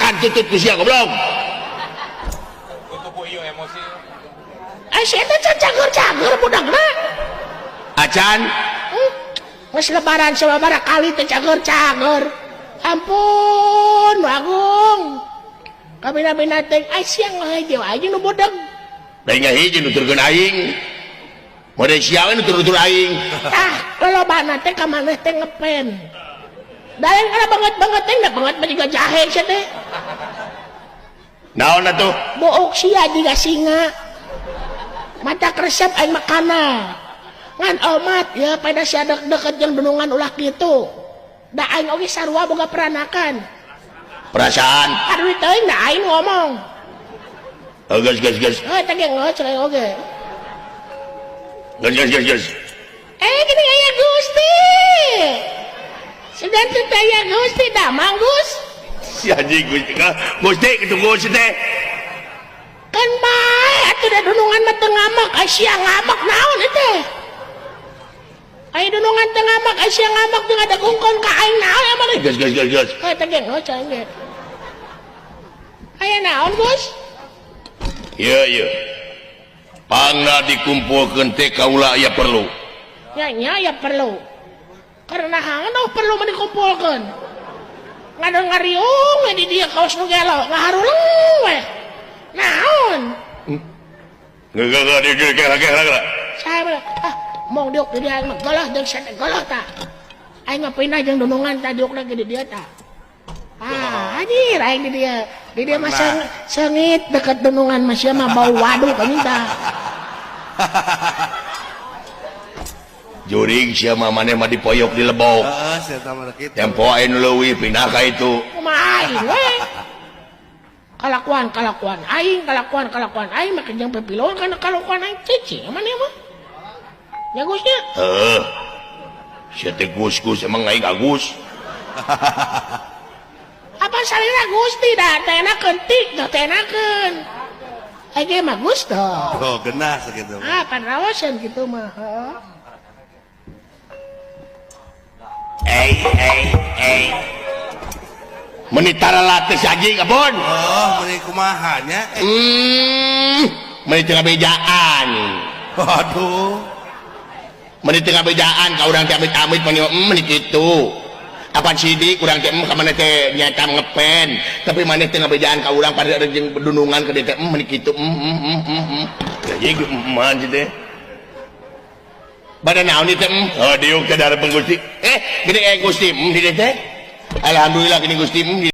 Ditabrakan tutut ku sia goblok. Tutup ieu emosi. Ai sia teh can cager-cager budakna. Acan. Geus lebaran sababaraha kali teh cager-cager. Ampun, Agung. Kabina-bina teh ai sia ngahejo aja nu budeg. Da hiji nuturkeun aing. Mode sia we nutur-nutur aing. Tah, lolobana teh ka maneh teh ngepen. Da lain kana banget-banget teh, da banget mah jiga jahe sia teh. Naon atuh? Buuk sia jiga singa. Mata resep aing makana. Ngan omat ya pada sia deket jeung dunungan ulah kitu. Da aing oge sarua boga peranakan. Perasaan. Aduh teuing da aing ngomong. Oh, geus geus geus. Heuh teh ge geus aing oge. Geus geus geus geus. Eh gini aya Gusti. Sudah teu aya Gusti damang Gus. Si anjing Gusti ka. Gusti kitu Gusti teh. Kan bae atuh da dunungan mah teu ngamak, ai sia ngamak naon eta teh? Ai dunungan teu ngamak, ai sia ngamak jeung ada gungkon ka aing naon emang teh? Geus geus geus geus. Heuh teh ge geus aing ge. Aya naon Gus? Ieu ieu. Pangna dikumpulkeun teh kaula aya perlu. Nya nya aya perlu. Karena hangan oh perlu mah dikumpulkeun. Ngadon ngariung we di dieu kaos nu gelo, ngaharuleng we. Naon? Geus geus geus geus geus geus. Saya mah ah mong diuk di dieu aing mah geuleuh jeung sia teh geuleuh tah. Aing mah pindah jeung dunungan tah diukna ge di dieu tah. Ah, anjir aing di dieu. Di dieu mah seungit deket dunungan mah sia mah bau waduk anjing tah. Jurig sia mah maneh mah dipoyok di lebok. Heeh, sia tah mah kitu. Tempo aing nu leuwih pindah ka itu. Kumaha aing we? Kalakuan kalakuan aing, kalakuan kalakuan aing mah jeung pipiluan kana kalakuan aing cicing maneh mah. Nya Gus nya. Heuh. Sia teh Gus Gus emang aing Agus. Apa salira Gusti da teh enakeun tik da teh enakeun. Aing ge mah Gus toh. Oh, genah sakitu. Ah, pan raoseun kitu mah, heuh. Ei ei ei. Meni tara teh si anjing abon. Oh, meni kumaha nya? Meni teu ngabejaan. Waduh. Meni teu ngabejaan ka urang teh amit-amit meni meni kitu. Apan sidik urang teh ka maneh teh nyata ngepen, tapi maneh teh ngabejaan ka urang pada jeung dunungan ka dieu teh meni kitu. Anjing man si teh. Badan naon ieu teh? Oh, diuk teh dareupeun Gusti. Gini Gusti di dieu teh. Alhamdulillah gini Gusti di